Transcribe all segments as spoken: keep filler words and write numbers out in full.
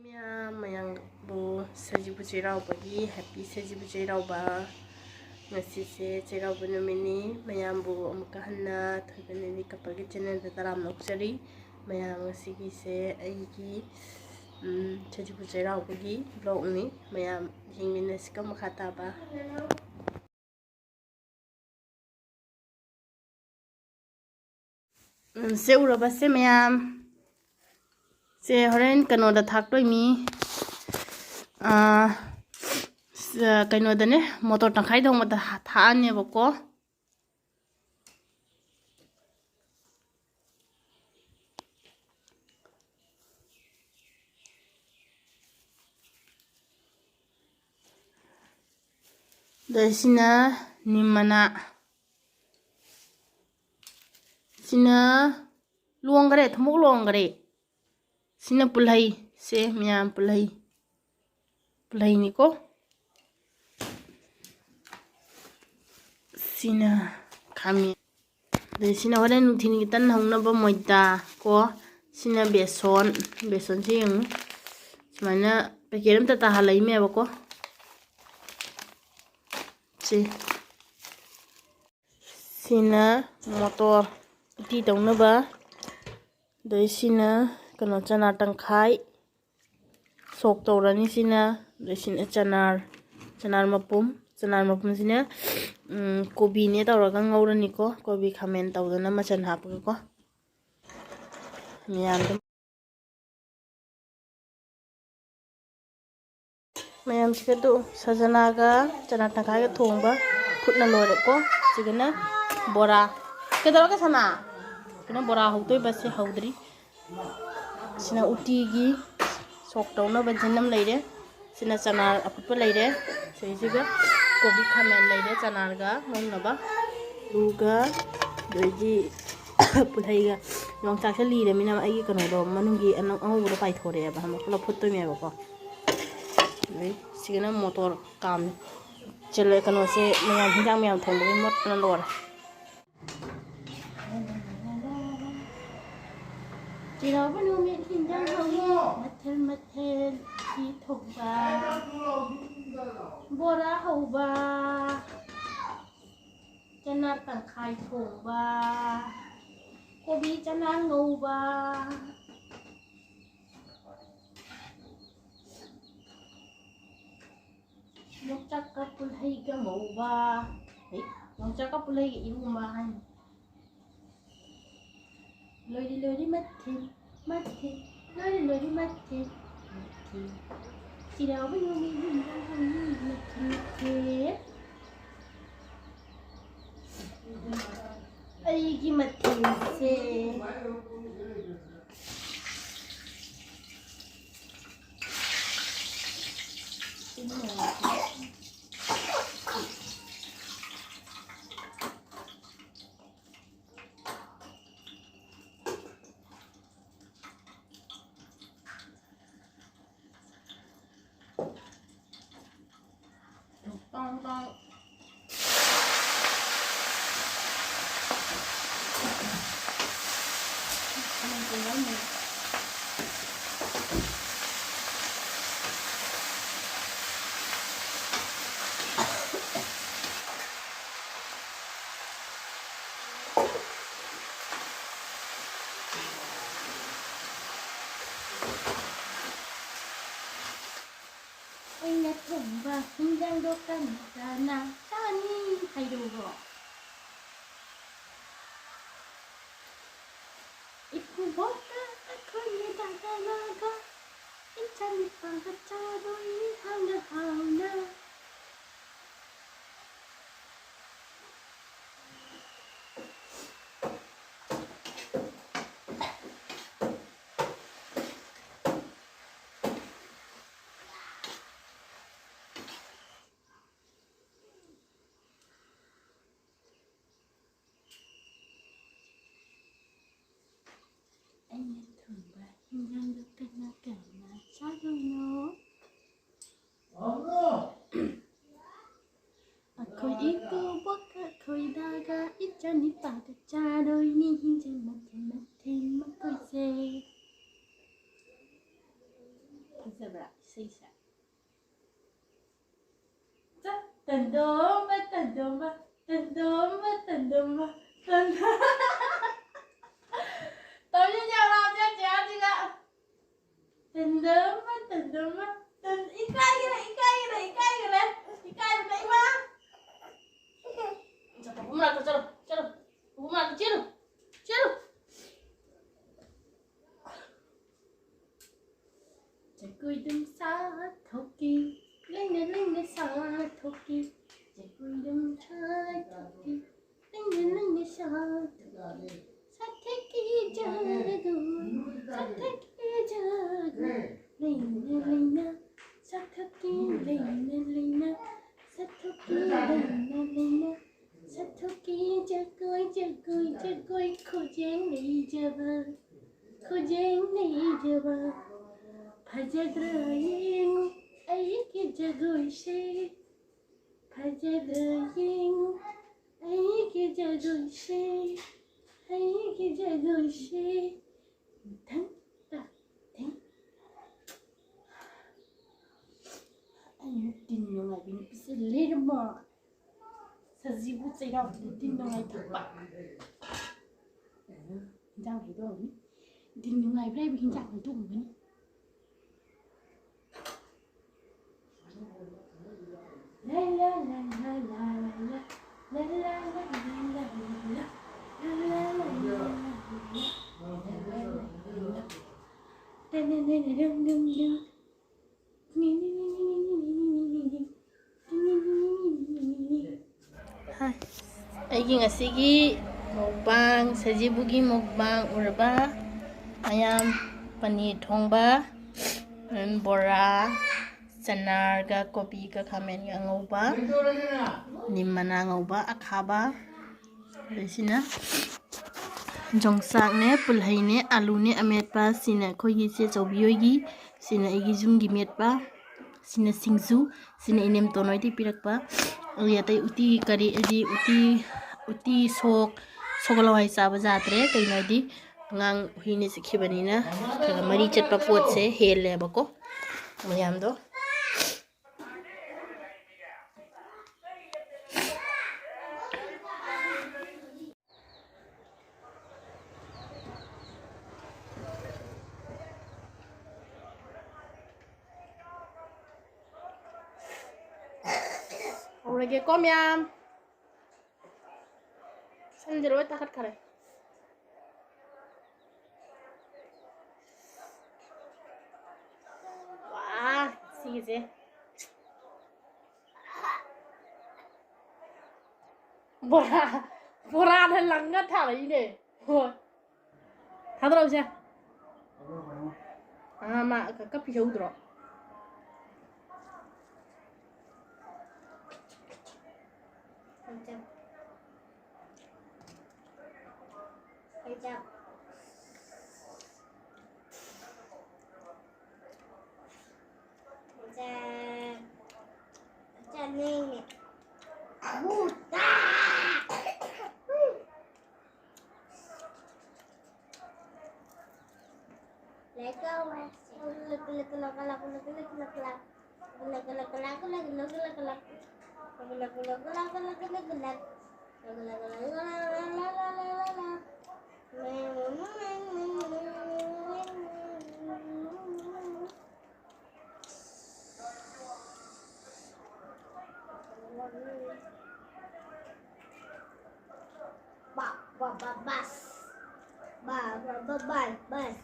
ꯃꯌꯥꯝ, ꯃꯌꯥꯝꯕꯨ ꯁꯖꯤꯕꯨ ꯆꯩꯔꯥꯎꯕꯒꯤ happy ꯁꯖꯤꯕꯨ ꯆꯩꯔꯥꯎꯕ꯫ ꯉꯁꯤꯁꯦ ꯆꯩꯔꯥꯎꯕ ꯅꯨꯃꯤꯠꯅꯤ꯫ ꯃꯌꯥꯝꯕꯨ ꯑꯃꯨꯛꯀ ꯍꯟꯅ ꯊꯣꯏꯕ ꯅꯦꯅꯦ ꯀꯞꯄꯒꯤ channelꯗ ꯇꯔꯥꯝꯅ ꯑꯣꯛꯆꯔꯤ꯫ ꯃꯌꯥꯝ, ꯉꯁꯤꯒꯤꯁꯦ ꯑꯩꯒꯤ, ꯎꯝ, ꯁꯖꯤꯕꯨ ꯆꯩꯔꯥꯎꯕꯒꯤ vlogꯅꯤ꯫ ꯃꯌꯥꯝ ꯌꯦꯡꯃꯤꯟꯅꯁꯤꯀꯣ ꯃꯈꯥ ꯇꯥꯕ꯫ ꯎꯝ, ꯁꯦ ꯎꯔꯕꯁꯦ ꯃꯌꯥꯝ꯫ ꯁꯦ ꯍꯣꯔꯦꯟ ꯀꯩꯅꯣꯗ ꯊꯥꯛꯇꯣꯏꯅꯤ꯫ ꯑꯥ, ꯁ-, ꯀꯩꯅꯣꯗꯅꯦ, ꯃꯣꯇꯣꯔ ꯇꯪꯈꯥꯏ ꯊꯣꯡꯕꯗ ꯍꯥ-, ꯊꯥꯛꯑꯅꯦꯕꯀꯣ꯫ ꯑꯗ ꯁꯤꯅ ꯅꯤꯝ ꯃꯅꯥ꯫ ꯁꯤꯅ ꯂꯣꯡꯈꯔꯦ, ꯊꯨꯝꯃꯣꯛ ꯂꯣꯡꯈꯔꯦ꯫ ꯁꯤꯅ ꯄꯨꯜꯍꯩ, ꯁꯦ ꯃꯌꯥꯝ ꯄꯨꯜꯍꯩ, ꯄꯨꯜꯍꯩꯅꯤꯀꯣ꯫ ꯁꯤꯅ ꯈꯥꯃꯦꯟ꯫ ꯑꯗꯩ ꯁꯤꯅ ꯍꯣꯔꯦꯟ ꯅꯨꯡꯊꯤꯜꯒꯤ ꯇꯟ ꯍꯧꯅꯕ ꯃꯣꯏꯗꯥ ꯀꯣ꯫ ꯁꯤꯅ ꯕꯦꯁꯣꯟ, ꯕꯦꯁꯣꯟꯁꯦ ꯌꯦꯡꯉꯨ꯫ ꯁꯨꯃꯥꯏꯅ packet ꯑꯝꯇ ꯇꯥꯍꯜꯂꯛꯏꯃꯦꯕꯀꯣ꯫ ꯁꯤ꯫ ꯁꯤꯅ ꯃꯣꯇꯣꯔ ꯎꯇꯤ ꯇꯧꯅꯕ꯫ ꯑꯗꯩ ꯁꯤꯅ ꯀꯩꯅꯣ, ꯆꯅꯥ ꯇꯪꯈꯥꯏ ꯁꯣꯛ ꯇꯧꯔꯅꯤ꯫ ꯁꯤꯅ, ꯑꯗꯩ ꯁꯤꯅ ꯆꯅꯥꯔ, ꯆꯅꯥꯔ ꯃꯄꯨꯝ, ꯆꯅꯥꯔ ꯃꯄꯨꯝꯁꯤꯅ, ꯎꯝ, ꯀꯣꯕꯤꯅꯦ ꯇꯧꯔꯒ ꯉꯧꯔꯅꯤꯀꯣ꯫ ꯀꯣꯕꯤ ꯈꯥꯃꯦꯟ ꯇꯧꯗꯅ ꯃꯆꯜ ꯍꯥꯞꯄꯒꯀꯣ꯫ ꯃꯌꯥꯝꯗꯣ ꯃꯌꯥꯝꯁꯤꯒ ꯑꯗꯨ ꯁꯖꯅꯥꯒ ꯆꯅꯥ ꯇꯪꯈꯥꯏꯒ ꯊꯣꯡꯕ ꯐꯨꯠꯅ ꯂꯣꯏꯔꯦꯀꯣ꯫ ꯁꯤꯒꯅ ꯕꯣꯔꯥ꯫ ꯀꯩꯗꯧꯔꯒꯦ ꯁꯅꯥ? ꯁꯤꯅ ꯕꯣꯔꯥ ꯍꯧꯗꯣꯏꯕ, ꯁꯤ ꯍꯧꯗ꯭ꯔꯤ꯫ ꯁꯤꯅ ꯎꯇꯤꯒꯤ ꯁꯣꯛ ꯇꯧꯅꯕ ꯖꯤꯟ ꯑꯃ ꯂꯩꯔꯦ꯫ ꯁꯤꯅ ꯆꯅꯥ ꯑꯐꯨꯠꯄ ꯂꯩꯔꯦ꯫ ꯁꯤꯁꯤꯒ ꯀꯣꯕꯤ ꯈꯥꯃꯦꯟ ꯂꯩꯔꯦ, ꯆꯅꯥꯒ ꯉꯧꯅꯕ꯫ ꯑꯂꯨꯒ, ꯑꯗꯩꯗꯤ ꯄꯨꯜꯍꯩꯒ꯫ ꯌꯣꯡꯆꯥꯛꯁꯦ ꯂꯤꯔꯃꯤꯅ ꯑꯩꯒꯤ ꯀꯩꯅꯣꯗꯣ, ꯃꯅꯨꯡꯒꯤ ꯑꯅꯧ-, ꯑꯉꯧꯕꯗꯣ ꯄꯥꯏꯊꯣꯔꯛꯑꯦꯕ, ꯑꯃꯨꯛ ꯄꯨꯂꯞ ꯐꯨꯠꯇꯣꯏꯅꯦꯕꯀꯣ꯫ ꯑꯗꯩ ꯁꯤꯒꯤꯅ ꯃꯣꯇꯣꯔ ꯀꯥꯝꯃꯤ꯫ ꯆꯤꯜꯂꯦ ꯀꯩꯅꯣꯁꯦ, ꯃꯌꯥꯝ, ꯍꯤꯟꯖꯥꯡ ꯃꯌꯥꯝ ꯊꯣꯡꯕꯒꯤ ꯃꯣꯠꯄꯅ ꯂꯣꯏꯔꯦ꯫ ꯆꯩꯔꯥꯎꯕ ꯅꯨꯃꯤꯠ ꯍꯤꯟꯖꯥꯡ ꯍꯥꯎꯏ, ꯃꯊꯦꯜ ꯃꯊꯦꯜ ꯎꯇꯤ ꯊꯣꯡꯕ, ꯕꯣꯔꯥ ꯍꯧꯕ, ꯆꯅꯥ ꯇꯪꯈꯥꯏ ꯊꯣꯡꯕ, ꯀꯣꯕꯤ ꯆꯅꯥ ꯉꯧꯕ, ꯌꯣꯡꯆꯥꯛꯀ ꯄꯨꯜꯍꯩꯒ ꯉꯧꯕ꯫ ꯍꯩ, ꯌꯣꯡꯆꯥꯛꯀ ꯄꯨꯜꯍꯩꯒ ꯏꯔꯣꯝꯕ ꯍꯥꯏꯅꯤ꯫ ꯂꯣꯏꯔꯦ, ꯂꯣꯏꯔꯦ, ꯃꯊꯦꯜ, ꯃꯊꯦꯜ, ꯂꯣꯏꯔꯦ, ꯂꯣꯏꯔꯦ, ꯃꯊꯦꯜ, ꯃꯊꯦꯜ꯫ ꯆꯩꯔꯥꯎꯕ ꯅꯨꯃꯤꯠ ꯏꯟꯖꯥꯡ ꯍꯥꯎꯅꯤ, ꯃꯊꯦꯜ, ꯃꯊꯦꯜ꯫ ꯑꯩꯒꯤ ꯃꯊꯦꯜꯁꯦ꯫ ꯑꯩꯅ ꯊꯣꯡꯕ ꯍꯤꯟꯖꯥꯡꯗꯣ ꯀꯅꯥ ꯀꯅꯥ ꯆꯥꯅꯤ ꯍꯥꯏꯔꯛꯎꯔꯣ? ꯏꯀꯨꯕꯣꯛꯀ ꯑꯩꯈꯣꯏ ꯅꯦꯗꯥ ꯀꯅꯥꯒ ꯏꯆꯥꯅꯤꯄꯥꯒ ꯆꯥꯔꯣꯏ ꯍꯥꯎꯅ ꯍꯥꯎꯅ꯫ ꯑꯩꯅ ꯊꯣꯡꯕ ꯍꯤꯟꯖꯥꯡꯗꯣ ꯀꯅꯥ ꯀꯅꯥ ꯆꯥꯗꯣꯏꯅꯣ? ꯑꯩꯈꯣꯏ ꯏꯀꯨꯕꯣꯛꯀ ꯑꯩꯈꯣꯏ ꯗꯥꯒ ꯏꯆꯥꯅꯤꯄꯥꯒ ꯆꯥꯗꯣꯏꯅꯤ ꯍꯤꯟꯖꯥꯡ ꯃꯊꯦꯜ ꯃꯊꯦꯜ ꯃꯈꯣꯏꯁꯦ꯫ ꯐꯖꯕ꯭ꯔꯥ ꯏꯁꯩꯁꯦ? ꯆ-, ꯇꯟꯗꯣꯝꯕ, ꯇꯟꯗꯣꯝꯕ, ꯇꯟꯗꯣꯝꯕ, ꯇꯟꯗꯣꯝꯕ, ꯇꯟꯗꯣꯝꯕ꯫ ꯇꯧꯔꯤꯁꯦ ꯌꯥꯎꯔꯛꯑꯣ, ꯆꯦ, ꯆꯦ, ꯍꯧꯖꯤꯛ꯫ ꯇꯟꯗꯣꯝꯕ, ꯇꯟꯗꯣꯝꯕ, ꯇꯟ-, ꯏꯀꯥꯏꯒꯔꯦ, ꯏꯀꯥꯏꯒꯔꯦ, ꯏꯀꯥꯏꯒꯔꯦ, ꯏꯀꯥꯏꯕꯅ ꯏꯃꯥ꯫ ꯆꯠꯂꯣ, ꯄꯨꯄꯨ ꯃꯅꯥꯛꯇ ꯆꯠꯂꯣ, ꯆꯠꯂꯣ, ꯄꯨꯄꯨ ꯃꯅꯥꯛꯇ ꯆꯦꯜꯂꯨ, ꯆꯦꯜꯂꯨ꯫ ꯖꯒꯣꯏꯗꯨꯝ ꯁꯥꯊꯣꯛꯀꯦ, ꯂꯩꯅ ꯂꯩꯅ ꯁꯥꯊꯣꯛꯀꯦ, ꯖꯒꯣꯏꯗꯨꯝ ꯁꯥꯊꯣꯛꯀꯦ, ꯂꯩꯅ ꯂꯩꯅ ꯁꯥꯊꯣꯛꯀꯦ꯫ ꯁꯥꯊꯣꯛꯀꯦ ꯖꯒꯣꯏ, ꯁꯥꯊꯣꯛꯀꯦ ꯖꯒꯣꯏ, ꯂꯩꯅ ꯂꯩꯅ ꯁꯥꯊꯣꯛꯀꯦ, ꯂꯩꯅ ꯂꯩꯅ ꯁꯥꯊꯣꯛꯀꯦ, ꯂꯩꯅ ꯂꯩꯅ ꯁꯥꯊꯣꯛꯀꯦ꯫ ꯖꯒꯣꯏ, ꯖꯒꯣꯏ, ꯖꯒꯣꯏ, ꯈꯨꯖꯦꯡ ꯂꯩꯖꯕ, ꯈꯨꯖꯦꯡ ꯂꯩꯖꯕ꯫ ꯐꯖꯗ꯭ꯔꯥ ꯌꯦꯡꯉꯨ ꯑꯩꯒꯤ ꯖꯒꯣꯏꯁꯦ, ꯐꯖꯗ꯭ꯔꯥ ꯌꯦꯡꯉꯨ ꯑꯩꯒꯤ ꯖꯒꯣꯏꯁꯦ, ꯑꯩꯒꯤ ꯖꯒꯣꯏꯁꯦ꯫ ꯙꯪ ꯇꯥ ꯙꯪ꯫ ꯑꯩꯅ ꯇꯤꯟ ꯅꯨꯡꯉꯥꯏꯕꯤ ꯅꯨꯄꯤꯁꯦ ꯂꯩꯔꯝꯃꯣ꯫ ꯁꯖꯤꯕꯨ ꯆꯩꯔꯥꯎꯕꯗ ꯇꯤꯟ ꯅꯨꯡꯉꯥꯏ ꯊꯛꯄ꯫ ꯍꯤꯟꯖꯥꯡ ꯍꯩꯗꯣꯛꯑꯝꯒꯅꯤ꯫ ꯇꯤꯟ ꯅꯨꯡꯉꯥꯏꯕ꯭ꯔꯥ ꯍꯥꯏꯕ ꯍꯤꯟꯖꯥꯡ ꯍꯩꯗꯣꯛꯑꯝꯒꯅꯤ꯫ Hi. ꯑꯩꯒꯤ ꯉꯁꯤꯒꯤ mukbang, ꯁꯖꯤꯕꯨꯒꯤ mukbang ꯎꯔꯕ? ꯃꯌꯥꯝ ꯄꯅꯤꯔ ꯊꯣꯡꯕ, ꯕꯣꯔꯥ, ꯆꯅꯥꯔꯒ ꯀꯣꯕꯤꯒ ꯈꯥꯃꯦꯟꯒ ꯉꯧꯕ, ꯅꯤꯝ ꯃꯅꯥ ꯉꯧꯕ ꯑꯈꯥꯕ, ꯑꯗꯩꯁꯤꯅ ꯌꯣꯡꯆꯥꯛꯅꯦ, ꯄꯨꯜꯍꯩꯅꯦ, ꯑꯂꯨꯅꯦ ꯑꯃꯦꯠꯄ꯫ ꯁꯤꯅ ꯑꯩꯈꯣꯏꯒꯤ ꯏꯆꯦ ꯆꯧꯕꯤ ꯍꯣꯏꯒꯤ, ꯁꯤꯅ ꯑꯩꯒꯤ ꯌꯨꯝꯒꯤ ꯃꯦꯠꯄ, ꯁꯤꯅ ꯁꯤꯡꯖꯨ, ꯁꯤꯅ ꯏꯅꯦꯝꯇꯣꯟ ꯍꯣꯏꯗꯒꯤ ꯄꯤꯔꯛꯄ꯫ ꯑꯩ ꯑꯇꯩ ꯎꯇꯤ ꯀꯔꯤ, ꯍꯥꯏꯗꯤ ꯎꯇꯤ, ꯎꯇꯤ ꯁꯣꯛ, ꯁꯒꯣꯜ ꯍꯋꯥꯏ ꯆꯥꯕ ꯌꯥꯗ꯭ꯔꯦ꯫ ꯀꯩꯅꯣ ꯍꯥꯏꯗꯤ ꯑꯉꯥꯡ ꯍꯨꯏꯅ ꯆꯤꯛꯈꯤꯕꯅꯤꯅ ꯈꯔ ꯃꯔꯤ ꯆꯠꯄ ꯄꯣꯠꯁꯦ ꯍꯦꯜꯂꯦꯕꯀꯣ꯫ ꯃꯌꯥꯝꯗꯣ꯫ ꯍꯧꯔꯒꯦꯀꯣ ꯃꯌꯥꯝ꯫ ꯁꯝꯁꯦ ꯂꯣꯏ ꯇꯥꯈꯠꯈꯔꯦ꯫ ꯋꯥ, ꯁꯤꯒꯤꯁꯦ꯫ ꯕꯣꯔꯥ, ꯕꯣꯔꯥꯅ ꯂꯪꯉ ꯊꯥꯔꯛꯏꯅꯦ꯫ ꯍꯣꯏ꯫ ꯊꯥꯗꯔꯛꯎꯁꯦ꯫ ꯑꯥ, ꯃꯥ ꯀ-, ꯀꯞꯄꯤ ꯍꯧꯗ꯭ꯔꯣ? ꯆꯥꯅꯤꯡꯉꯦ꯫ Ba, ba, ba, bus. Ba, ba, ba, bus, bus.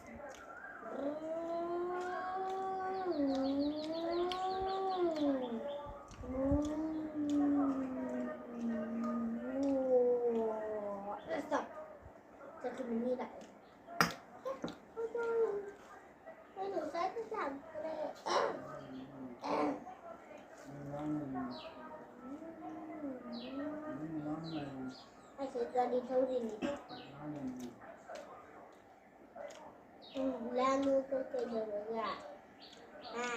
Stop. Sa Manila. ꯑꯩꯁꯦ ꯒꯥꯔꯤ ꯊꯧꯔꯤꯅꯤ꯫ ꯎꯝ, ꯂꯥꯡꯅꯨꯀꯣ ꯀꯩꯗꯧꯔꯒ? ꯍꯥ?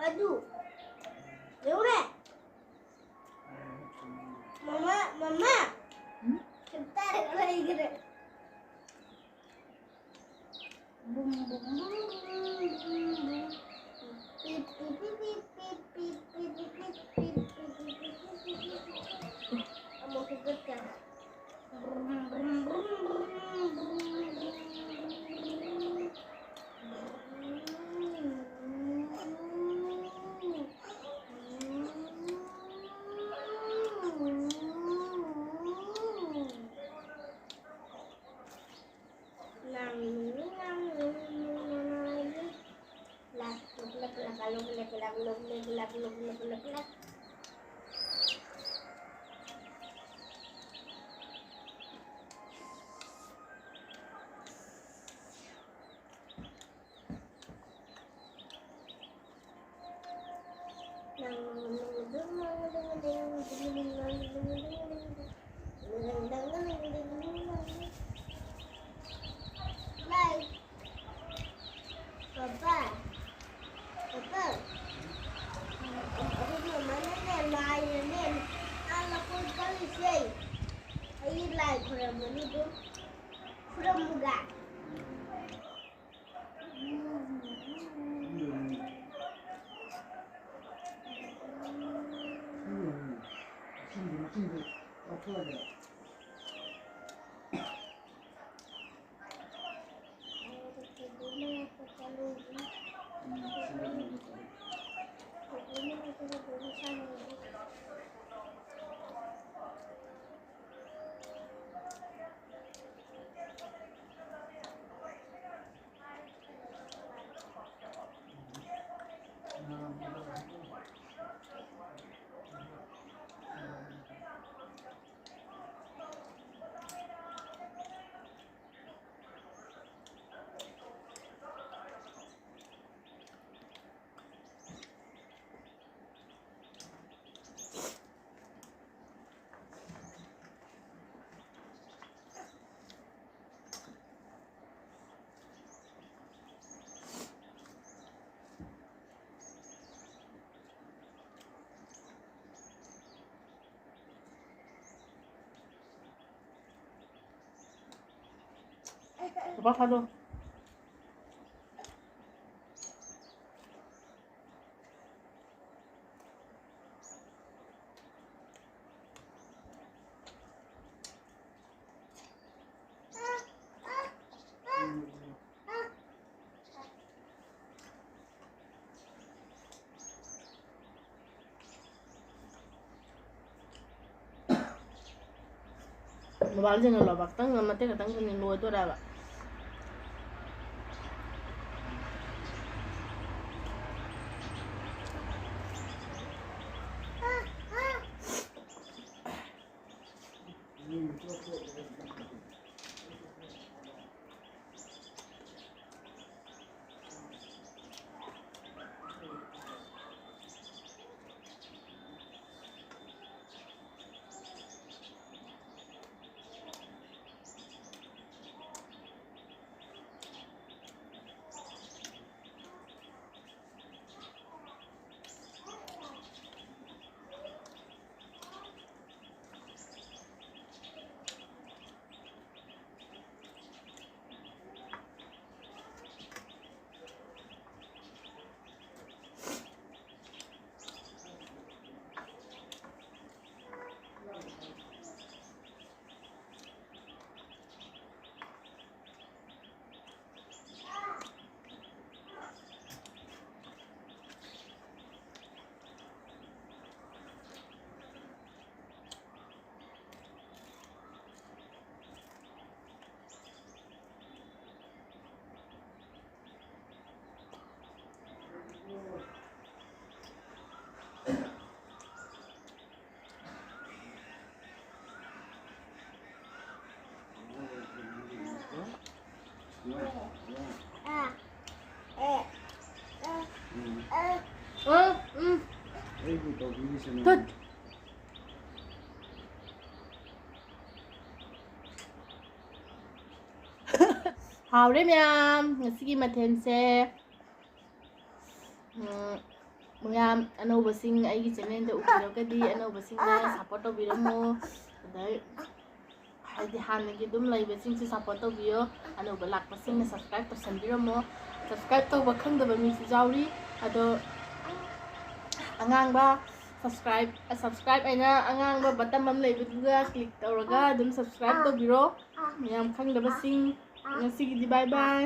ꯑꯗꯨ ꯌꯧꯔꯦ꯫ ꯃꯃꯥ, ꯃꯃꯥ꯫ ꯎꯝ? ꯁꯨꯝ ꯇꯥꯔꯒ ꯂꯩꯈ꯭ꯔꯦ꯫ ꯕꯨꯝ, ꯕꯨꯝ, ꯕꯨꯝ, ꯕꯨꯝ, ꯕꯨꯝ, ꯕꯨꯝ꯫ ꯄꯤꯞ, ꯄꯤꯞ, ꯄꯤꯞ, ꯄꯤꯞ꯫ ꯑꯃꯨꯛ ꯍꯤꯞꯀꯠꯀꯦ꯫ ꯄꯥꯄꯥ, ꯄꯥꯄꯥ, ꯑꯩꯈꯣꯏ ꯃꯃꯥꯅꯅꯦ ꯂꯥꯏꯅꯅꯦ ꯅꯍꯥꯟ ꯂꯐꯣꯏ ꯀꯜꯂꯤꯁꯦ꯫ ꯑꯩ ꯂꯥꯏ ꯈꯨꯔꯝꯕꯅꯤ ꯑꯗꯨꯝ ꯈꯨꯔꯝꯃꯨꯒ꯫ ꯎꯝ, ꯎꯝ, ꯎꯝ꯫ ꯄꯥ ꯐꯥꯗꯣ꯫ ꯃꯣꯕꯥꯏꯜꯁꯤꯡꯅ ꯂꯣꯕ ꯈꯛꯇꯪ ꯃꯇꯦꯛ ꯈꯛꯇꯪꯗꯅꯤ ꯂꯣꯏꯗꯣꯔꯦꯕ꯫ ꯑ, ꯎꯝ꯫ ꯑꯩꯕꯨ ꯇꯧꯕꯤꯔꯤꯁꯤꯅ꯫ ꯇꯨꯠ꯫ ꯍꯥꯎꯔꯦ ꯃꯌꯥꯝ, ꯉꯁꯤꯒꯤ ꯃꯊꯦꯜꯁꯦ꯫ ꯎꯝ, ꯃꯌꯥꯝ ꯑꯅꯧꯕꯁꯤꯡ ꯑꯩꯒꯤ ꯆꯦꯅꯦꯜꯗ ꯎꯕꯤꯔꯒꯗꯤ ꯑꯅꯧꯕꯁꯤꯡꯅ ꯁꯞꯄꯣꯔꯠ ꯇꯧꯕꯤꯔꯝꯃꯣ꯫ ꯑꯗꯩ ꯍꯥꯏꯗꯤ ꯍꯥꯟꯅꯒꯤ ꯑꯗꯨꯝ ꯂꯩꯕꯁꯤꯡꯁꯦ ꯁꯞꯄꯣꯔꯠ ꯇꯧꯕꯤꯌꯣ꯫ ꯑꯅꯧꯕ ꯂꯥꯛꯄꯁꯤꯡꯅ ꯁꯕꯁꯀ꯭ꯔꯥꯏꯕ ꯇꯧꯁꯟꯕꯤꯔꯝꯃꯣ꯫ ꯁꯕꯁꯀ꯭ꯔꯥꯏꯕ ꯇꯧꯕ ꯈꯪꯗꯕ ꯃꯤꯁꯨ ꯌꯥꯎꯔꯤ꯫ ꯑꯗꯣ ꯑꯉꯥꯡꯕ ꯁꯕꯁꯀ꯭ꯔꯥꯏꯕ ꯁꯕꯁꯀ꯭ꯔꯥꯏꯕ ꯍꯥꯏꯅ ꯑꯉꯥꯡꯕ ꯕꯇꯝ ꯑꯃ ꯂꯩꯕꯗꯨꯗ ꯀ꯭ꯂꯤꯛ ꯇꯧꯔꯒ ꯑꯗꯨꯝ ꯁꯕꯁꯀ꯭ꯔꯥꯏꯕ ꯇꯧꯕꯤꯔꯣ꯫ ꯃꯌꯥꯝ ꯈꯪꯗꯕꯁꯤꯡ꯫ ꯉꯁꯤꯒꯤꯗꯤ ꯕꯥꯏ ꯕꯥꯏ꯫